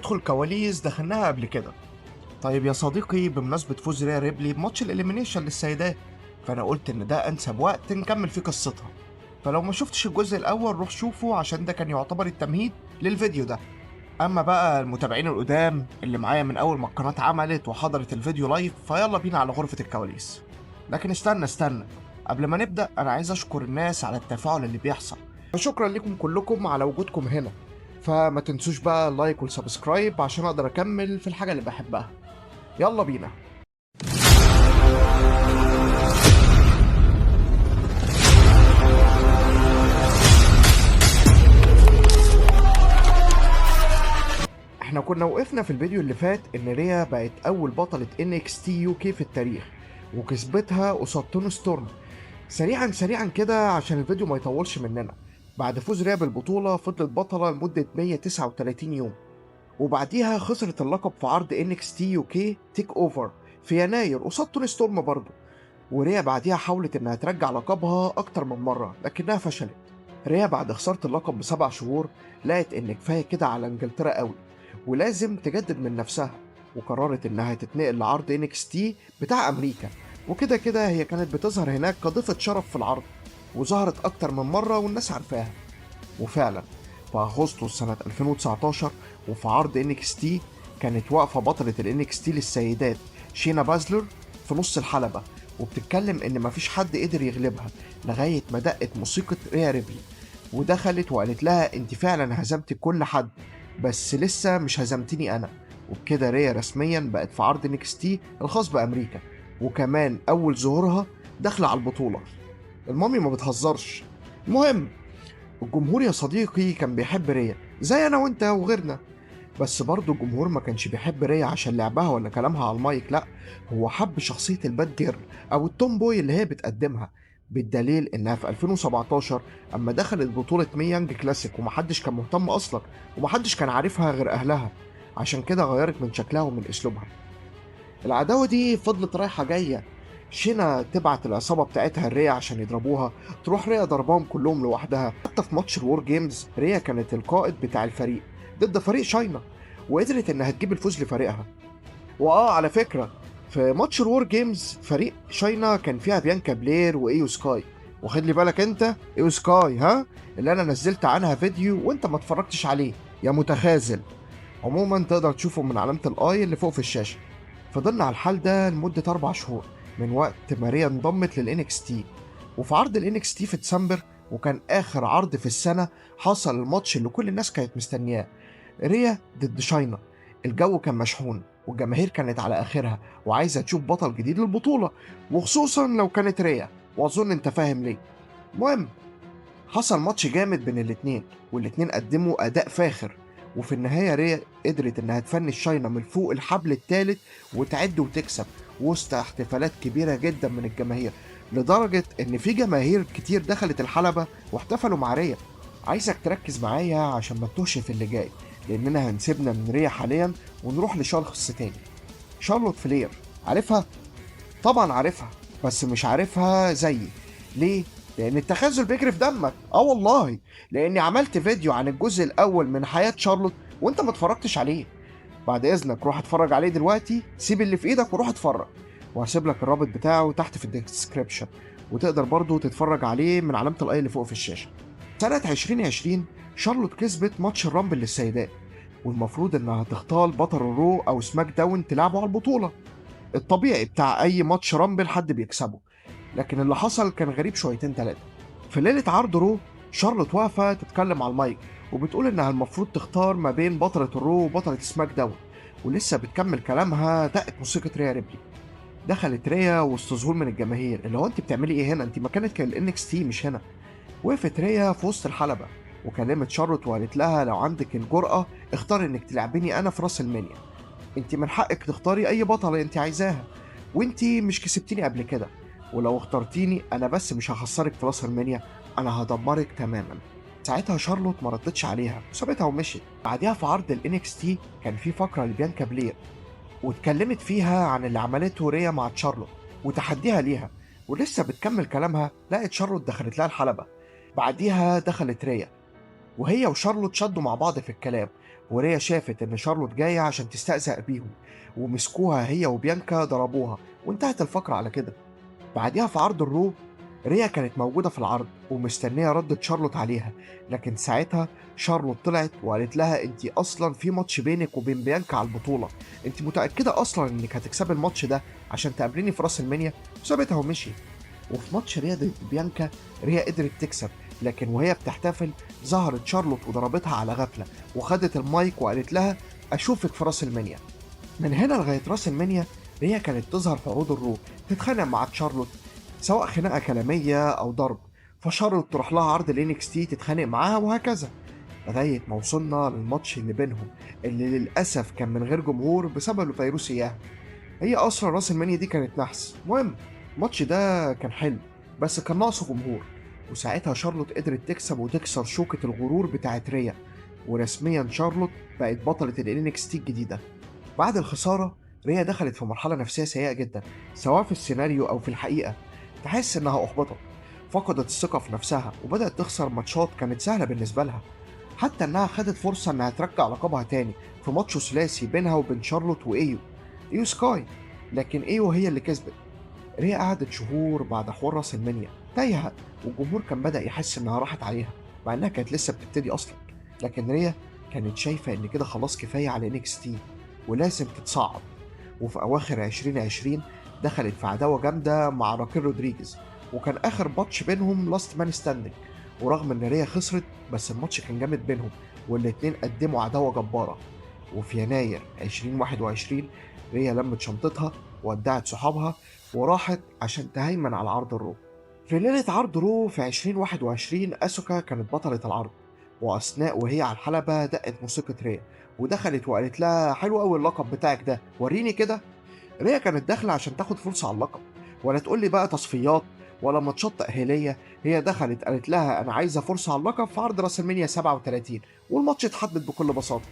ندخل كواليس دخلناها قبل كده. طيب يا صديقي، بمناسبة فوز ريا ريبلي بماتش ال elimination للسيدات، فأنا قلت إن ده أنسب وقت نكمل فيه قصتها. فلو ما شفتش الجزء الأول روح شوفه، عشان ده كان يعتبر التمهيد للفيديو ده. أما بقى المتابعين القدام اللي معايا من أول ما القناة اتعملت وحضرت الفيديو live، فيلا بينا على غرفة الكواليس. لكن استنى استنى، قبل ما نبدأ أنا عايز أشكر الناس على التفاعل اللي بيحصل، فشكرا لكم كلكم على وجودكم هنا. فما تنسوش بقى ال like وال subscribe عشان أقدر أكمل في الحاجة اللي بحبها. يلا بينا. احنا كنا وقفنا في الفيديو اللي فات ان ريا بقت اول بطلة NXT UK في التاريخ، وكسبتها قصاد توني ستورم. سريعا سريعا كده عشان الفيديو ما يطولش مننا. بعد فوز ريا بالبطولة فضلت بطلة لمدة 139 يوم، وبعديها خسرت اللقب في عرض NXT UK TakeOver في يناير قصاد توني ستورم برضه. وريا بعديها حاولت انها ترجع لقبها اكتر من مرة لكنها فشلت. ريا بعد خسارة اللقب ب7 شهور لقت ان كفاية كده على انجلترا قوي ولازم تجدد من نفسها، وقررت انها تتنقل لعرض NXT بتاع امريكا. وكده كده هي كانت بتظهر هناك كضيفة شرف في العرض، وظهرت اكتر من مرة والناس عارفاها. وفعلا في اغسطس سنة 2019 وفي عرض NXT كانت واقفة بطلة ال NXT للسيدات شينا بازلر في نص الحلبة، وبتتكلم ان مفيش حد قدر يغلبها لغاية ما دقت موسيقى ريا ريبلي ودخلت وقالت لها انت فعلا هزمتي كل حد، بس لسه مش هزمتني انا. وبكده ريا رسميا بقت في عرض NXT الخاص بامريكا، وكمان اول ظهورها داخله على البطولة. المامي ما بتهزرش. المهم الجمهور يا صديقي كان بيحب ريا زي انا وانت وغيرنا، بس برضه الجمهور ما كانش بيحب ريا عشان لعبها ولا كلامها على المايك، لا هو حب شخصية ال bad girl او ال tomboy اللي هي بتقدمها. بالدليل انها في 2017 اما دخلت بطولة Mae Young Classic ومحدش كان مهتم اصلا ومحدش كان عارفها غير اهلها، عشان كده غيرت من شكلها ومن اسلوبها. العداوة دي فضلت رايحة جاية، شينا تبعت العصابة بتاعتها ريا عشان يضربوها، تروح ريا ضربهم كلهم لوحدها. حتى في ماتش ال War Games ريا كانت القائد بتاع الفريق ضد فريق شاينا، وقدرت انها تجيب الفوز لفريقها. واه على فكرة في ماتش ال War Games فريق شاينا كان فيها بيانكا بلير وايو سكاي، واخد لي بالك انت ايو سكاي ها اللي انا نزلت عنها فيديو وانت ما اتفرجتش عليه يا متخاذل. عموما تقدر تشوفه من علامة ال i اللي فوق في الشاشة. فضلنا على الحال ده لمدة 4 شهور من وقت ما ريا انضمت لل NXT. وفي عرض ال NXT في ديسمبر، وكان آخر عرض في السنة، حصل الماتش اللي كل الناس كانت مستنياه، ريا ضد شاينا. الجو كان مشحون والجماهير كانت على آخرها وعايزة تشوف بطل جديد للبطولة، وخصوصا لو كانت ريا، وأظن أنت فاهم ليه. المهم حصل ماتش جامد بين الاتنين، والاتنين قدموا أداء فاخر، وفي النهاية ريا قدرت إنها تفنش شاينا من فوق الحبل الثالث وتعد وتكسب وسط احتفالات كبيرة جدا من الجماهير، لدرجة إن في جماهير كتير دخلت الحلبة واحتفلوا مع ريا. عايزك تركز معايا عشان ما تتوهش في اللي جاي، لأننا هنسيبنا من ريا حاليا ونروح لشخص تاني. شارلوت فلير، عارفها؟ طبعا عارفها، بس مش عارفها زيي. ليه؟ لأن التخاذل بيجري في دمك. والله، لأني عملت فيديو عن الجزء الأول من حياة شارلوت وأنت ما اتفرجتش عليه. بعد إذنك روح اتفرج عليه دلوقتي، سيب اللي في إيدك وروح اتفرج، وهسيب لك الرابط بتاعه تحت في ال description، وتقدر برضو تتفرج عليه من علامة ال i اللي فوق في الشاشة. سنة 2020 شارلوت كسبت ماتش ال Rumble للسيدات، والمفروض انها تختار بطل ال Raw او SmackDown تلعبه على البطولة، الطبيعي بتاع اي ماتش Rumble حد بيكسبه. لكن اللي حصل كان غريب شويتين تلاتة. في ليلة عرض Raw شارلوت واقفة تتكلم على المايك وبتقول انها المفروض تختار ما بين بطلة ال Raw وبطلة SmackDown، ولسه بتكمل كلامها دقت موسيقى ريا ريبلي. دخلت ريا وسط ذهول من الجماهير، اللي هو انت بتعملي ايه هنا؟ انت مكانك كان ال NXT مش هنا. وقفت ريا في وسط الحلبة وكلمت شارلوت وقالت لها لو عندك الجرأة اختاري انك تلعبيني انا في WrestleMania، انت من حقك تختاري اي بطلة انت عايزاها، وانت مش كسبتيني قبل كده، ولو اخترتيني انا بس مش هخسرك في WrestleMania، انا هدمرك تماما. ساعتها شارلوت ما ردتش عليها وسابتها ومشيت. بعديها في عرض ال NXT كان في فقرة لبيانكا بلير، واتكلمت فيها عن اللي عملته ريا مع شارلوت وتحديها ليها، ولسه بتكمل كلامها لقت شارلوت دخلت لها الحلبة. بعديها دخلت ريا، وهي وشارلوت شدوا مع بعض في الكلام، وريا شافت إن شارلوت جاية عشان تستهزأ بيهم، ومسكوها هي وبيانكا ضربوها، وانتهت الفقرة على كده. بعديها في عرض ال Raw ريا كانت موجودة في العرض ومستنية ردة شارلوت عليها، لكن ساعتها شارلوت طلعت وقالت لها انت اصلا في ماتش بينك وبين بيانكا على البطولة، انت متأكدة اصلا انك هتكسبي الماتش ده عشان تقابليني في WrestleMania؟ وسابتها ومشيت. وفي ماتش ريا ضد بيانكا ريا قدرت تكسب، لكن وهي بتحتفل ظهرت شارلوت وضربتها على غفلة وخدت المايك وقالت لها اشوفك في WrestleMania. من هنا لغاية WrestleMania ريا كانت تظهر في عروض ال Raw تتخانق مع شارلوت، سواء خناقة كلامية أو ضرب، فشارلوت تروح لها عرض ال NXT تتخانق معاها وهكذا، لغاية ما وصلنا للماتش اللي بينهم اللي للأسف كان من غير جمهور بسبب الفيروس إياها. هي أصلا WrestleMania دي كانت نحس. المهم الماتش ده كان حلو بس كان ناقصه جمهور، وساعتها شارلوت قدرت تكسب وتكسر شوكة الغرور بتاعت ريا، ورسميا شارلوت بقت بطلة ال NXT الجديدة. بعد الخسارة ريا دخلت في مرحلة نفسية سيئة جدا، سواء في السيناريو أو في الحقيقة. تحس إنها أحبطت، فقدت الثقة في نفسها وبدأت تخسر ماتشات كانت سهلة بالنسبة لها، حتى إنها خدت فرصة إنها ترجع لقبها تاني في ماتش ثلاثي بينها وبين شارلوت وإيو إيو سكاي، لكن إيو هي اللي كسبت. ريا قعدت شهور بعد حوار WrestleMania تايهة، والجمهور كان بدأ يحس إنها راحت عليها مع إنها كانت لسه بتبتدي أصلا. لكن ريا كانت شايفة إن كده خلاص كفاية على NXT ولازم تتصعد. وفي أواخر 2020 دخلت في عداوة جامدة مع راكيل رودريجيز، وكان آخر ماتش بينهم Last Man Standing، ورغم إن ريا خسرت بس الماتش كان جامد بينهم والاتنين قدموا عداوة جبارة. وفي يناير 2021 ريا لمت شنطتها وودعت صحابها وراحت عشان تهيمن على عرض ال Raw. في ليلة عرض Raw في 2021 أسوكا كانت بطلة العرض، وأثناء وهي على الحلبة دقت موسيقى ريا ودخلت وقالت لها حلو قوي اللقب بتاعك ده، وريني كده. ريا كانت داخلة عشان تاخد فرصة على اللقب، ولا تقول لي بقى تصفيات ولا ماتشات تأهيلية. هي دخلت قالت لها أنا عايزة فرصة على اللقب في عرض WrestleMania 37، والماتش اتحدد بكل بساطة.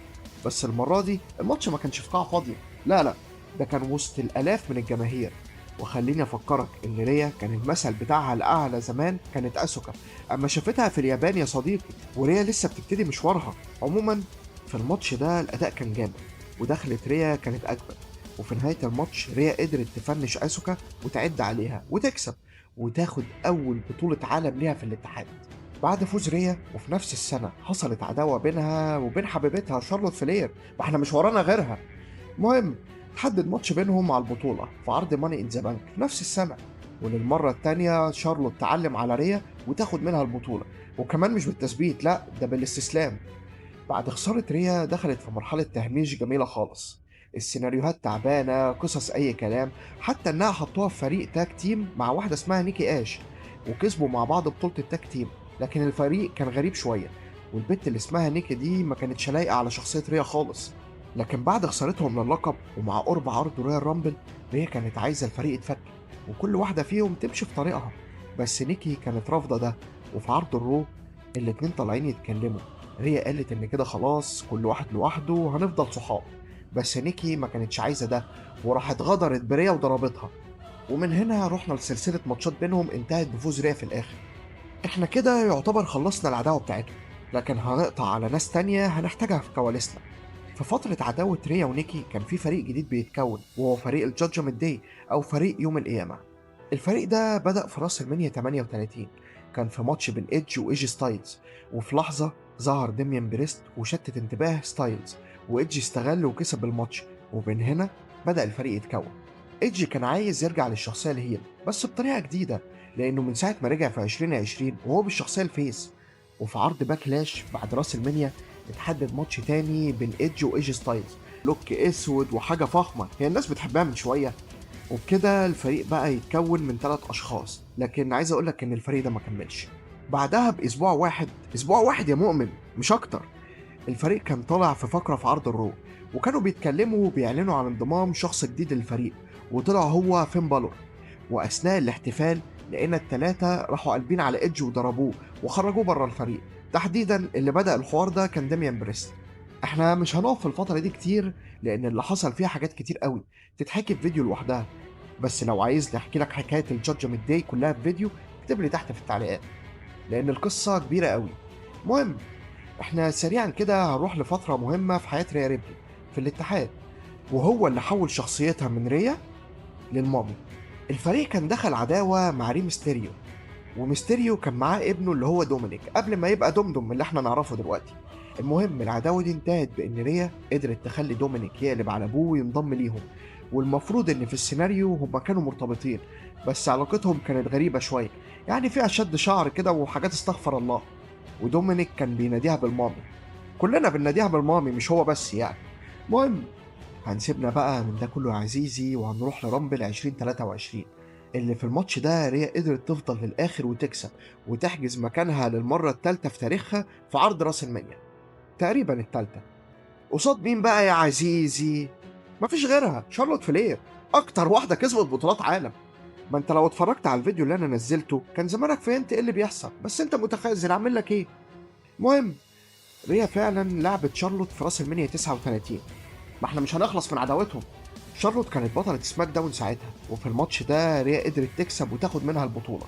بس المرة دي الماتش ما كانش في قاعة فاضية، لا لا، ده كان وسط الآلاف من الجماهير. وخليني أفكرك إن ريا كان المثل بتاعها الأعلى زمان كانت أسوكا، أما شافتها في اليابان يا صديقي، وريا لسه بتبتدي مشوارها. عموما في الماتش ده الأداء كان جامد، ودخلت ريا كانت أجمل. وفي نهاية الماتش ريا قدرت تفنش أسوكا وتعد عليها وتكسب وتاخد أول بطولة عالم ليها في الاتحاد. بعد فوز ريا وفي نفس السنة حصلت عداوة بينها وبين حبيبتها شارلوت فلير، ما احنا مش ورانا غيرها. المهم تحدد ماتش بينهم على البطولة في عرض Money in the Bank نفس السنة، وللمرة التانية شارلوت تعلم على ريا وتاخد منها البطولة، وكمان مش بالتثبيت، لا ده بالاستسلام. بعد خسارة ريا دخلت في مرحلة تهميش جميلة خالص، السيناريوهات تعبانة، قصص أي كلام، حتى إنها حطوها في فريق tag team مع واحدة اسمها نيكي آش وكسبوا مع بعض بطولة ال tag team، لكن الفريق كان غريب شوية، والبت اللي اسمها نيكي دي ما كانتش لايقة على شخصية ريا خالص. لكن بعد خسارتهم للقب ومع قرب عرض Royal Rumble، ريا كانت عايزة الفريق يتفك وكل واحدة فيهم تمشي في طريقها، بس نيكي كانت رافضة ده. وفي عرض ال Raw الاتنين طالعين يتكلموا، ريا قالت إن كده خلاص كل واحد لوحده وهنفضل صحاب، بس نيكي ما كانتش عايزة ده وراحت غدرت بريا وضربتها. ومن هنا رحنا لسلسلة ماتشات بينهم انتهت بفوز ريا في الآخر. احنا كده يعتبر خلصنا العداوة بتاعتهم، لكن هنقطع على ناس تانية هنحتاجها في كواليسنا. في فترة عداوة ريا ونيكي كان في فريق جديد بيتكون، وهو فريق ال Judgment Day أو فريق يوم القيامة. الفريق ده بدأ في WrestleMania 38، كان في ماتش بين إيدج وإيجي ستايلز، وفي لحظة ظهر ديميان بريست وشتت انتباه ستايلز، وإيدج استغل وكسب الماتش، ومن هنا بدأ الفريق يتكون. إيدج كان عايز يرجع للشخصية ال heel بس بطريقة جديدة، لأنه من ساعة ما رجع في 2020 وهو بالشخصية ال face. وفي عرض Backlash بعد WrestleMania اتحدد ماتش تاني بين إيدج وإيجي ستايلز، look اسود وحاجة فخمة هي الناس بتحبها من شوية. وبكده الفريق بقى يتكون من 3 أشخاص، لكن عايز أقولك إن الفريق ده ما كملش. بعدها بأسبوع واحد، أسبوع واحد يا مؤمن مش أكتر، الفريق كان طالع في فقرة في عرض ال Raw، وكانوا بيتكلموا وبيعلنوا عن انضمام شخص جديد للفريق، وطلع هو فين بالور. وأثناء الاحتفال لقينا التلاتة راحوا قلبين على إيدج وضربوه وخرجوه بره الفريق. تحديدا اللي بدأ الحوار ده كان ديميان بريست. احنا مش هنقف في الفترة دي كتير لأن اللي حصل فيها حاجات كتير قوي تتحكي في فيديو لوحدها، بس لو عايز نحكي لك حكاية ال Judgment Day كلها في فيديو اكتب لي تحت في التعليقات لأن القصة كبيرة قوي. المهم احنا سريعا كده هنروح لفترة مهمة في حياة ريا ريبلي في الاتحاد، وهو اللي حول شخصيتها من ريا للمامي. الفريق كان دخل عداوة مع ري ميستيريو، وميستيريو كان معاه ابنه اللي هو دومينيك قبل ما يبقى دومدوم اللي احنا نعرفه دلوقتي. المهم العداوة دي انتهت بإن ريا قدرت تخلي دومينيك يقلب على أبوه وينضم ليهم، والمفروض إن في السيناريو هما كانوا مرتبطين، بس علاقتهم كانت غريبة شوية، يعني فيها شد شعر كده وحاجات استغفر الله. ودومينيك كان بيناديها بالمامي، كلنا بنناديها بالمامي مش هو بس يعني. المهم هنسيبنا بقى من ده كله يا عزيزي، وهنروح ل Rumble 2023 اللي في الماتش ده ريا قدرت تفضل للآخر وتكسب وتحجز مكانها للمرة الثالثة في تاريخها في عرض WrestleMania، تقريبا الثالثة. قصاد مين بقى يا عزيزي؟ مفيش غيرها، شارلوت فلير، أكتر واحدة كسبت بطولات عالم. ما انت لو اتفرجت على الفيديو اللي انا نزلته كان زمانك فهمت ايه اللي بيحصل، بس انت متخاذل، عامل لك ايه؟ المهم ريا فعلا لعبت شارلوت في WrestleMania 39، ما احنا مش هنخلص من عداوتهم. شارلوت كانت بطلة SmackDown ساعتها، وفي الماتش ده ريا قدرت تكسب وتاخد منها البطولة،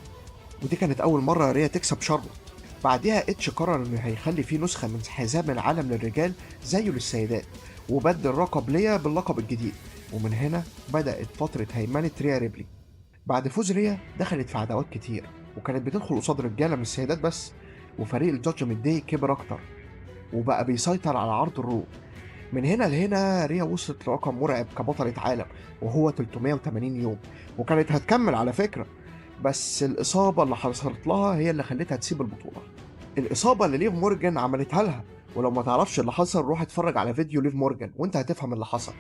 ودي كانت أول مرة ريا تكسب شارلوت. بعدها اتش قرر إنه هيخلي فيه نسخة من حزام العالم للرجال زيه للسيدات، وبدل لقب ليا باللقب الجديد، ومن هنا بدأت فترة هيمنة ريا ريبلي. بعد فوز ريا دخلت في عداوات كتير، وكانت بتدخل قصاد رجالة من السيدات بس، وفريق ال Judgment Day كبر أكتر وبقى بيسيطر على عرض ال Raw. من هنا لهنا ريا وصلت لرقم مرعب كبطلة عالم، وهو 380 يوم، وكانت هتكمل على فكرة، بس الإصابة اللي حصلت لها هي اللي خلتها تسيب البطولة. الإصابة اللي ليف مورجان عملتها لها، ولو ما تعرفش اللي حصل روح اتفرج على فيديو ليف مورجان وانت هتفهم اللي حصل.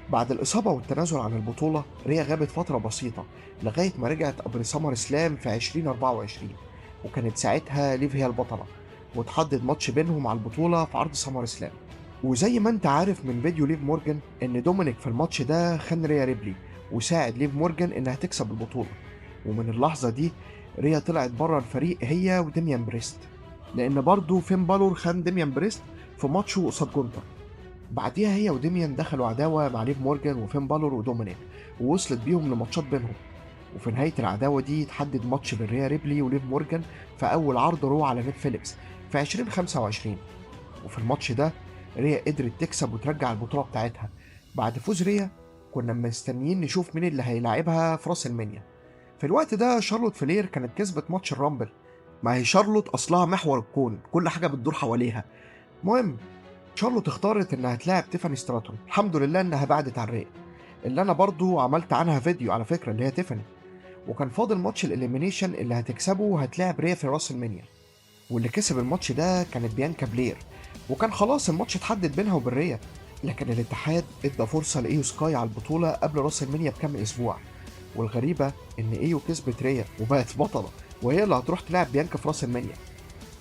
بعد الإصابة والتنازل عن البطولة ريا غابت فترة بسيطة لغاية ما رجعت قبل SummerSlam في 2024، وكانت ساعتها ليف هي البطلة، وتحدد ماتش بينهم على البطولة في عرض SummerSlam. وزي ما انت عارف من فيديو ليف مورجان ان دومينيك في الماتش ده خان ريا ريبلي وساعد ليف مورجان انها تكسب البطولة، ومن اللحظة دي ريا طلعت بره الفريق هي وديميان بريست، لان برضه فين بالور خان ديميان بريست في ماتشه قصاد جونتر. بعديها هي وديميان دخلوا عداوة مع ليف مورجان وفين بالور ودومينيك، ووصلت بيهم لماتشات بينهم. وفي نهاية العداوة دي اتحدد ماتش بين ريا ريبلي وليف مورجان في أول عرض Raw على نتفليكس في 2025، وفي الماتش ده ريا قدرت تكسب وترجع البطولة بتاعتها. بعد فوز ريا كنا مستنيين نشوف مين اللي هيلاعبها في WrestleMania. في الوقت ده شارلوت فلير كانت كسبت ماتش ال Rumble، ما هي شارلوت أصلها محور الكون، كل حاجة بتدور حواليها. المهم شارلوت اختارت انها تلاعب تيفاني ستراتون، الحمد لله انها بعدت عن ريا اللي انا برضو عملت عنها فيديو على فكرة اللي هي تيفاني. وكان فاضل ماتش ال elimination اللي هتكسبه وهتلاعب ريا في WrestleMania، واللي كسب الماتش ده كانت بيانكا بلير، وكان خلاص الماتش اتحدد بينها وبين ريا، لكن الاتحاد ادى فرصة لايو سكاي على البطولة قبل WrestleMania بكام اسبوع. والغريبة ان ايو كسبت ريا وبقت بطلة، وهي اللي هتروح تلعب بيانكا في WrestleMania.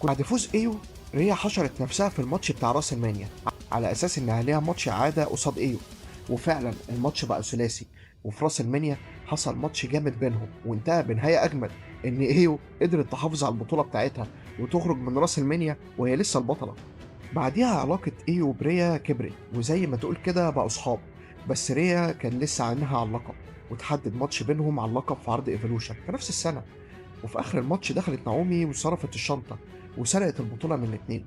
بعد فوز ايو ريا حشرت نفسها في الماتش بتاع WrestleMania على اساس انها ليها ماتش اعادة قصاد ايو، وفعلا الماتش بقى ثلاثي. وفي WrestleMania حصل ماتش جامد بينهم وانتهى بنهاية اجمل، ان ايو قدرت تحافظ على البطولة بتاعتها وتخرج من WrestleMania وهي لسه البطلة. بعديها علاقة ايو وبريا كبرت، وزي ما تقول كده بقوا اصحاب، بس ريا كان لسه عينها على اللقب، وتحدد ماتش بينهم على اللقب في عرض Evolution في نفس السنة. وفي اخر الماتش دخلت نعومي وصرفت الشنطة وسرقت البطولة من الاتنين.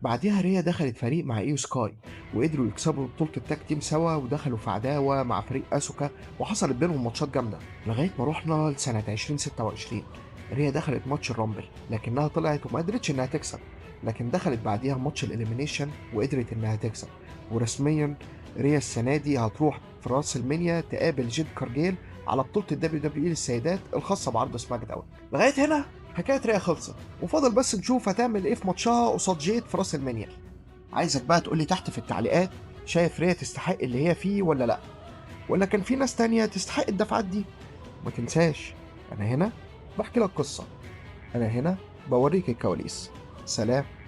بعديها ريا دخلت فريق مع ايو سكاي وقدروا يكسبوا بطولة ال tag team سوا، ودخلوا في عداوة مع فريق اسوكا وحصلت بينهم ماتشات جامدة لغاية ما رحنا لسنة 2026. ريا دخلت ماتش ال Rumble لكنها طلعت وما قدرتش انها تكسب، لكن دخلت بعديها ماتش ال elimination وقدرت انها تكسب. ورسميا ريا السنة دي هتروح في WrestleMania تقابل جيد كارجيل على بطولة ال WWE للسيدات الخاصة بعرض SmackDown. لغاية هنا حكاية ريا خلصت، وفاضل بس نشوف هتعمل ايه في ماتشها قصاد جيد في WrestleMania. عايزك بقى تقولي تحت في التعليقات، شايف ريا تستحق اللي هي فيه ولا لا؟ ولا كان في ناس تانية تستحق الدفعات دي؟ ما تنساش انا هنا بحكي لك قصة، انا هنا بوريك الكواليس. سلام.